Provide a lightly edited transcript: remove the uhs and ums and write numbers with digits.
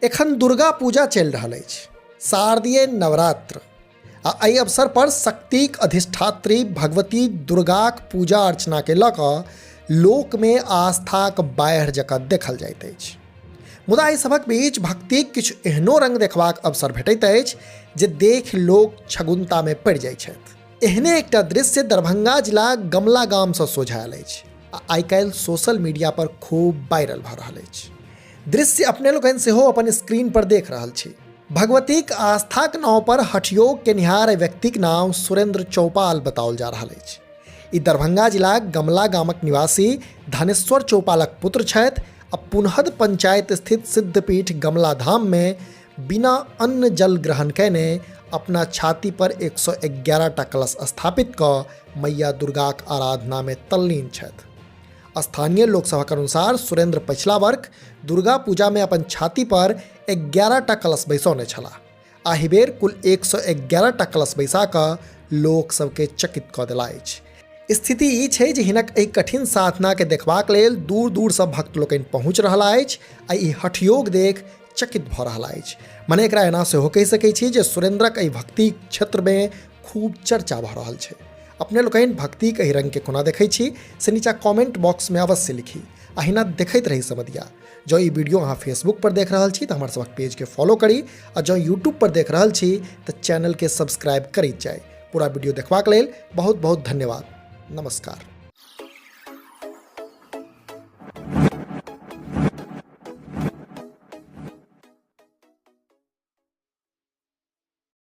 एखन दुर्गा पूजा चलि रहल अछि, शारदीय नवरात्र, आ एहि अवसर पर शक्तिक अधिष्ठात्री भगवती दुर्गाक पूजा अर्चना के लऽ कऽ लोकमे आस्थाक बाढ़ि जकाँ देखल जाइत अछि। मुदा एहि सभक बीच भक्तिक किछु एहनो रंग देखबाक अवसर भेटैत अछि जे देखि लोक छगुन्तामे पड़ि जाइत छथि। एहने एकटा दृश्य दरभंगा जिला गमला गामसँ सोझा आयल अछि आ आइ काल्हि सोशल मीडिया पर खूब वायरल भऽ रहल अछि। दृश्य अपने लोकनि सेहो अपन स्क्रीन पर देख रहल छी। भगवतीक आस्थाक नाव पर हठयोग केनिहार व्यक्तिक नाम सुरेंद्र चौपाल बताओल जा रहल अछि। ई दरभंगा जिलाक गमला गामक निवासी धनेश्वर चौपालक पुत्र छथि आ पुनहद पंचायत स्थित सिद्धपीठ गमला धाम में बिना अन्न जल ग्रहण कयने अपना छाती पर 111 टा कलश स्थापित कऽ मैया दुर्गाक आराधना में तल्लीन छथि। स्थानीय लोकसभक अनुसार सुरेंद्र पछिला वर्ष दुर्गा पूजा में अपन छाती पर 11 टा कलश बैसौने छलाह। एहि बेर कुल 111 टा कलश बैसा कऽ लोक सबके चकित कऽ देला अछि। स्थिति ई छै जे हिनक एहि कठिन साधना के देखबाक लेल दूर दूर सँ भक्त लोकनि पहुँच रहला अछि आ ई हठयोग देख चकित भऽ रहला अछि। मने एकरा एना सेहो कहि सकै छी जे सुरेंद्रक एहि भक्ति क्षेत्र में खूब चर्चा भऽ रहल छै। अपने लोकनि भक्तिक एहि रंग के कोना देखै छी से नीचा कमेंट बॉक्स में अवश्य लिखी। अहिना देखैत रही समदिया। जँ ई वीडियो अहाँ फेसबुक पर देख रहल छी तऽ हमर सभक पेज के फॉलो करी आ जँ यूट्यूब पर देख रहल छी तऽ चैनल के सब्सक्राइब करैत जाय। पूरा वीडियो देखबाक लेल बहुत बहुत धन्यवाद। नमस्कार।